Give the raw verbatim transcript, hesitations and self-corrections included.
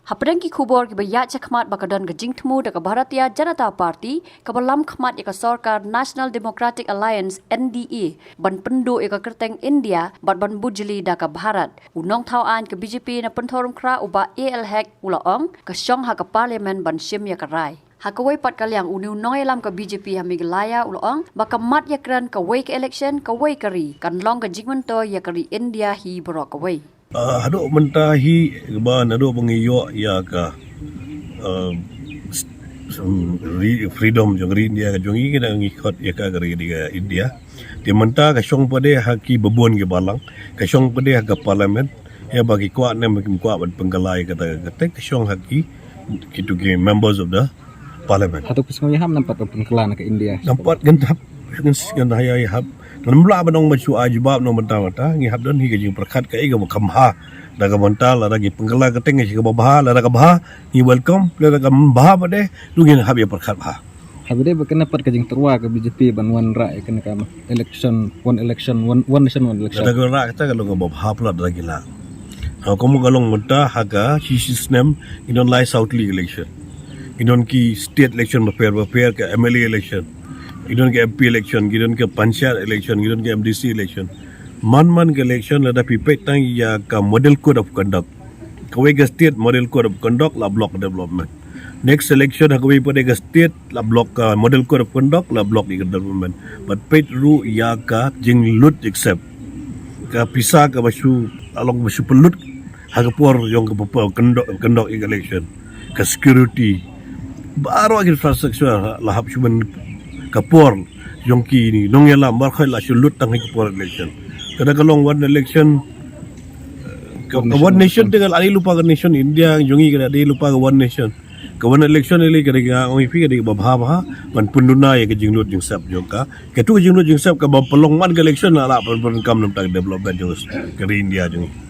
Hapdeng ki khubor kiba ïaid shakhmat ba ka don ka jingthmu da ka Bharatiya Janata Party kaba lam khmat ïa ka sorkar National Democratic Alliance, N D A, ban pynduh ïa ka kyrteng India bad ban bujli da ka Bharat. U nongthaw aiñ ka B J P na Pynthorumkhrah, u Bah A L Hek, u la ong ka shong ha ka Parliament ban shim ïa ka rai. Ha kawei pat ka liang, une u nongïalam ka B J P ha Meghalaya u la ong ba ka mat ïakren kawei ka election kawei ka ri kan long ka jingmyntoi ïa ka ri India hi baroh kawei. Ah, haduh mynta hi ba naduh ba ngi ïoh ïa ka, ah, s- s- ri- freedom jong ri India ka jong ngi, ka dang ngi khot ïa ka ka ri ka India. Te mynta ka shong pat de ha ki babun ki balang, ka shong pat de ha ka Parliament. Ïa ba ki kwah ne ba kim kwah ban pynkylla ïa kata, kata ka shong ha ki, ki tu ki members of the Parliament. Hato phi sngew ïahap nampat ban pynkylla na ka India? Nampat ngan hap, ngan ngan ïahap. Namlah ba nong ba shu ai jubab nong mynta mynta ngi hap don hi ka jingpyrkhat kaei kaba kham bha. Da ka mynta lada ki pynkylla ka teng ka bha, lada ka bha ngi welcome, lada ka bha pat de ruh ngin hap ïa pyrkhat bha. Haba dei ba kane pat ka jingtyrwa ka B J P ban wanrah ïa kane ka election, one election, one, one nation, one election. Lada ka wanrah kata ka long kaba bha palat lada ki lah. Ha, kum ka long mynta ha ka shi shi snem ngi don lai saw tylli election. Ngi don ki state election bapher bapher, ka M L A election, ngi don ka M P election, ngi don ka panchayat election, ngi don ka M D C election. Man man ka election lada phi peit tang ïa ka model code of conduct. Kawei ka state model code of conduct la block development. Next election ha kawei pat de ka state la block ka model code of conduct la block ïa ka development. Bad peit ruh ïa ka jinglut jingaccept. Ka pisa kaba shu, la long ba shu pynlut ha ka por jong ka pa- kyndok, kyndok ïa ka election. Ka security. Baroh ki infrastructure la hap shu ban ka por jong ki nongïalam baroh la shu lut tang ha ka por election. Kata ka long one election, ka, ka one nation te ka la dei lypa ka nation India jong ngi, ka la dei lypa ka one nation. Ka one election lei ka dei, nga ong ïa phi, ka dei kaba bha bha ban pynduna ïa ka jinglut jingaccept jong ka. Katu ka jinglut jingaccept kaba pynlong man ka election la lah ban pyndonkam namar ka development jong ka ri India jong ngi.